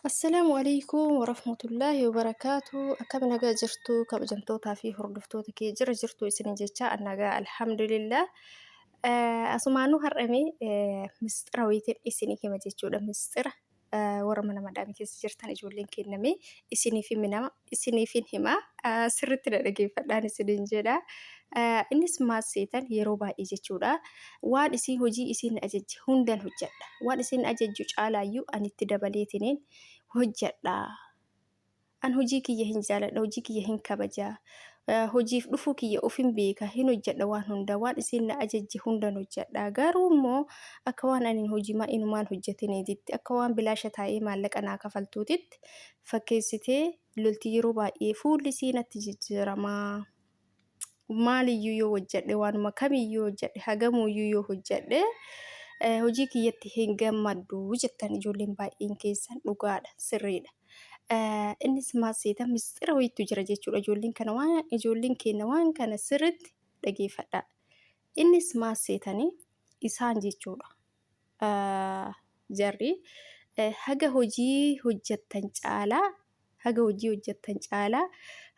Assalaamu alaikum warahmatullaahi wabarakaatu. Akkam nagaa jirtu kabajamtootaa fi hordoftoota kee jira jirtu isinin jecha an nagaa alhamdulillah. Asumaanuu har'ame misxira wayiitiin isinii hima jechuudha. Misxira warra mana madaamii keessa jirtan ijoolleen kenname isiniif himinama isiniifin hima. Sirriitti na dhageeffadhaan isinin jedha. Innis maal seetan yeroo baay'ee jechuudha. Waan isii hojii isiin na ajajje hundan hojjadha. Waan isiin na ajajju caalaayyuu ani itti dabaleetiniin hojjadha. An hojii kiyya hin jaaladha, hojii kiyya hin kabaja. Hojiif dhufuu kiyya ofin beeka, hin hojjadha waan hunda, waan isiin na ajajje hundan hojjadha. Garuu immoo akka waan ani hojimaa inumaan hojjatiniititti, akka waan bilaasha taa'ee maallaqa naa kafaltuutitti fakkeessitee lolti yeroo baay'ee fuulli isii natti jijjiirama. Maaliyyuu yoo hojjedhe waanuma kamiyyuu hojjedhe hagamuyyuu yoo hojjedhe hojii kiyyatti hin gammaddu jettan ijoolleen baay'een keessan dhugaadha sirriidha. Innis maal seeta misxira wayiitu jira jechuudha ijoolleen kana waan ijoolleen keenya waan kana sirriitti dhageeffadha. Innis maal seetanii isaan jechuudha. Jarri haga hojii hojjettan caalaa haga hojii hojjettan caalaa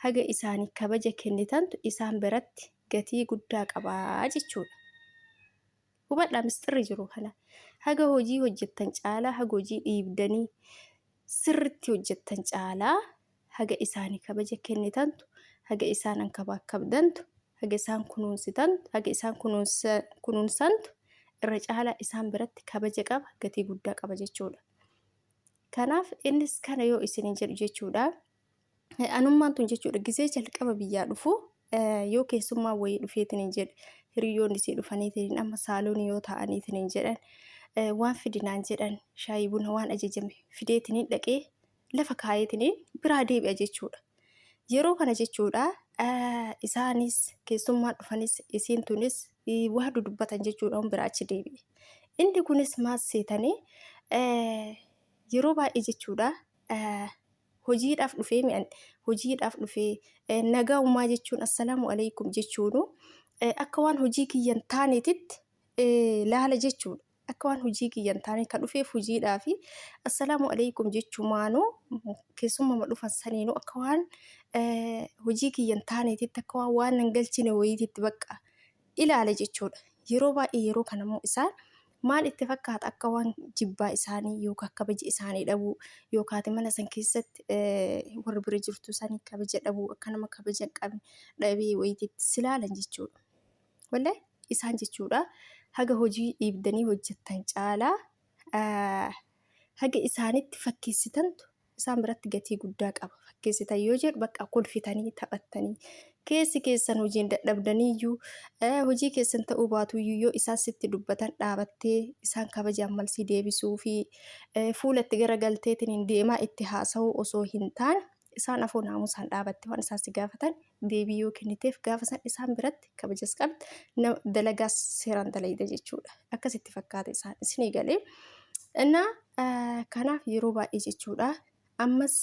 haga isaanii kabaja kennitantu isaan biratti gatii guddaa qaba jechuudha. Hubadhaa misxirri jiru kana. Haga hojii hojjettan caalaa haga hojii dhiibdanii sirritti hojjettan caalaa haga isaanii kabaja kennitantu haga isaan ankabaakkabdantu haga isaan kunuunsitantu haga isaan kunuunsantu irra caalaa isaan biratti kabaja qaba gatii guddaa qaba jechuudha. Kanaaf innis kana yoo isiniin jedhu jechuudha. Anummaan tun jechuudha gizee jalqaba biyyaa dhufu yoo keessummaa wayii dhufeetiin hin jedhe hiriyoonni isii dhufaniitiin amma saaloonii yoo ta'aniitiin hin jedhan waan fidinaan jedhan shaayii buna waan ajajame fideetiin dhaqee lafa kaayeetiin biraa deebi'a jechuudha. Yeroo kana jechuudha isaanis keessummaan dhufanis isiin tunis waa dudubbatan jechuudha hun biraa achi deebi'e. Inni kunis maal seetanii yeroo baay'ee jechuudha hojiidhaaf dhufee mi'an hojiidhaaf dhufee nagaumaa jechuun assalaamu alaikum jechuunu akka waan hojii kiyyan taaneetitti laala jechuudha. Akka waan hojii kiyya hin taane ka dhufeef hojiidhaafi assalaamu alaikum jechumaanuu keessummama dhufan saniinuu akka waan hojii kiyya hin taaneetitti akka waan waan nan galchine wayiititti bakka ilaala jechuudha. Yeroo baay'ee yeroo kana immoo isaan maal itti fakkaata akka waan jibbaa isaanii yookaan kabaja isaanii dhabuu yookaan mana san keessatti warra bira jirtu sanii kabaja dhabuu akka nama kabaja hin qabne dhabee wayiititti si laalan jechuudha. Wallahi isaan jechuudha haga hojii dhiibdanii hojjettan caalaa haga isaanitti fakkeessitantu isaan biratti gatii guddaa qaba. Fakkeessitan yoo jedhu bakka kolfitanii taphattanii keessi keessan hojiin dadhabdaniiyyuu hojii keessan ta'uu baatuyyuu yoo isaan sitti dubbatan dhaabattee isaan kabajaan malsii deebisuu fi fuulatti garagalteetiin deemaa itti haasa'uu osoo hin taane isaan afoo naamusaan dhaabatte waan isaan si gaafatan deebii yoo kenniteef gaafa san isaan biratti kabajas qabda dalagaas seeraan dalayda jechuudha. Akkasitti fakkaata isaan isinii galee. Innaa kanaaf yeroo baay'ee jechuudha ammas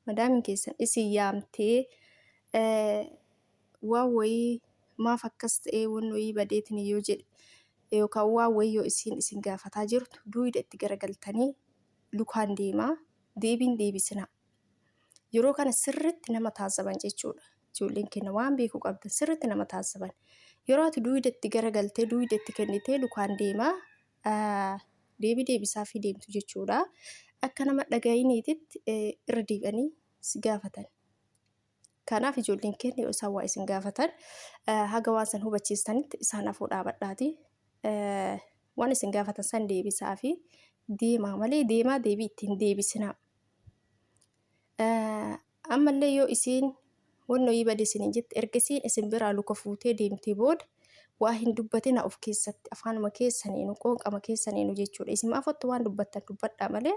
madaamiin keessan isin yaamtee waan wayii maaf akkas ta'ee waan wayii badeetiin yoo jedhe yookaan waan wayii yoo isiin isin gaafataa jirtu duuyida itti garagaltanii lukaan deemaa deebiin deebisinaa. Yeroo kana sirriitti nama taazzaban jechuudha. Ijoolleen keenya waan beekuu qabdan sirriitti nama taazzaban. Yeroo ati duwida itti garagaltee duwida itti kennitee lukaan deemaa deebii deebisaa fi deemtu jechuudha. Akka nama dhaga'iniititti irra deebi'anii si gaafatan. Kanaaf ijoolleen keenya yoo isaan waa isin gaafatan haga waan san hubachiistanitti isaan afoo dhaabadhaati. Waan isin gaafatan san deebisaa fi deemaa malee deemaa deebii ittiin deebisinaa. Ammallee yoo isiin wannoo bade isiniin jette erga isiin isin biraa luka fuutee deemtee booda waa hin dubbatina of keessatti afaanuma keessaniinu qoonqama keessaniinu jechuudha. Isin afottu waan dubbattan dubbadhaa malee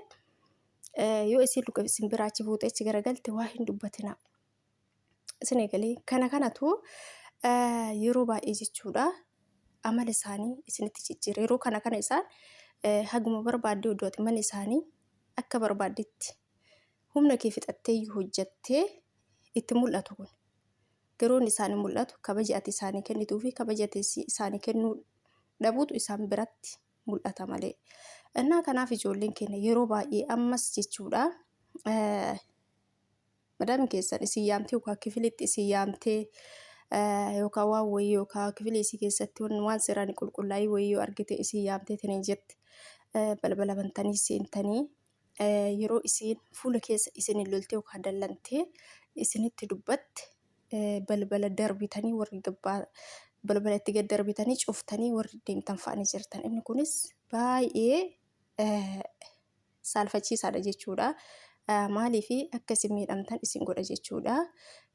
yoo isiin luka isin biraa achi fuutee achi garagalte waa hin dubbatina. Isin eegalee kana kanatu yeroo baay'ee jechuudha amala isaanii isinitti jijjiira. Yeroo kana kana isaan haguma barbaaddee oddoo ati mana isaanii akka barbaaddetti humna kee fixattee iyyuu hojjattee itti mul'atu kun. Garuu inni isaanii mul'atu kabaja ati isaanii kennituu fi kabaja ati isaanii kennuu dhabuutu isaan biratti mul'ata malee. Innaa kanaaf ijoolleen keenya yeroo baay'ee ammas jechuudha madaamiin keessan isin yaamtee yookaan kifilitti isin yaamtee yookaan waan wayii yookaan kifilii isii keessatti waan seeraan qulqullaa'ii wayii yoo argite isin yaamtee tiniin jette balbala bantanii seentanii yeroo isiin fuula keessa isin loltee yookaan dallantee isinitti dubbatte balbala darbitanii warri gabbaa balbala itti gad darbitanii cuftanii warri deemtan fa'anii jirtan. Inni kunis baay'ee saalfachiisaadha jechuudha. Maaliif akka isin miidhamtan isin godha jechuudha.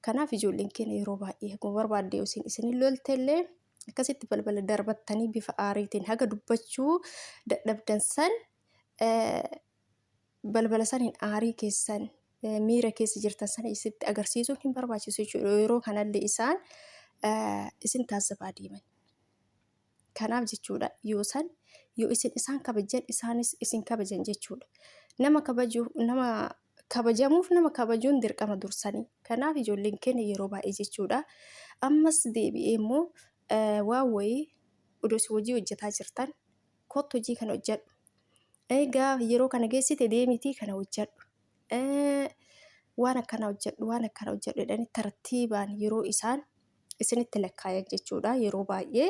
Kanaaf ijoolleen keenya yeroo baay'ee akkuma barbaadde isin isin loltellee akkasitti balbala darbattanii bifa aariitiin haga dubbachuu dadhabdan san balbala saniin aarii keessan miira keessa jirtan sana isitti agarsiisuun hin barbaachisu jechuudha. Yeroo kanallee isaan isin taazzabaa deeman. Kanaaf jechuudha yoo san yoo isin isaan kabajan isaanis isin kabajan jechuudha. Nama kabajuu nama kabajamuuf nama kabajuun dirqama dursanii. Kanaaf ijoolleen keenya yeroo baay'ee jechuudha. Ammas deebi'ee immoo waan wayii odoo isin hojii hojjetaa jirtan kottu hojii kana hojjedhu. Egaa yeroo kana geessite deemitii kana hojjedhu. Waan akkana hojjedhu waan akkana hojjedhu jedhanii tartiibaan yeroo isaan isinitti lakkaayan jechuudha. Yeroo baay'ee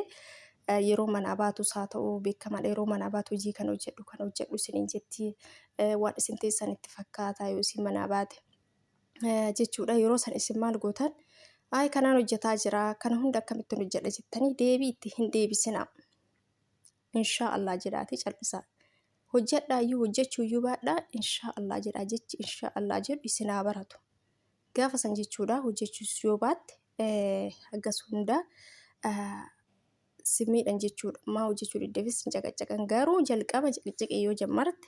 yeroo manaa baatus haa ta'u beekamaadha. Yeroo manaa baatu hojii kana hojjedhu kana hojjedhu isiniin jetti. Waan isin teessan itti fakkaata yoo isin manaa baate jechuudha. Yeroo san isin maal gootan? Ayi kanaan hojjetaa jira kana hunda akkamittiin hojjedha jettanii deebii itti hin deebisinaa. Inshaa Allah jedhaatii cal'isaa. Hojjedhaayyuu hojjechuuyyuu baadhaa inshaa Allah jedhaa jechi inshaa Allah jedhu isin haa baratu. Gaafa san jechuudha hojjechuus yoo baatte hagas hunda si miidhan jechuudha. Maa hojjechuu diddeefis hin caqacaqan garuu jalqaba caqacaqee yoo jammarte.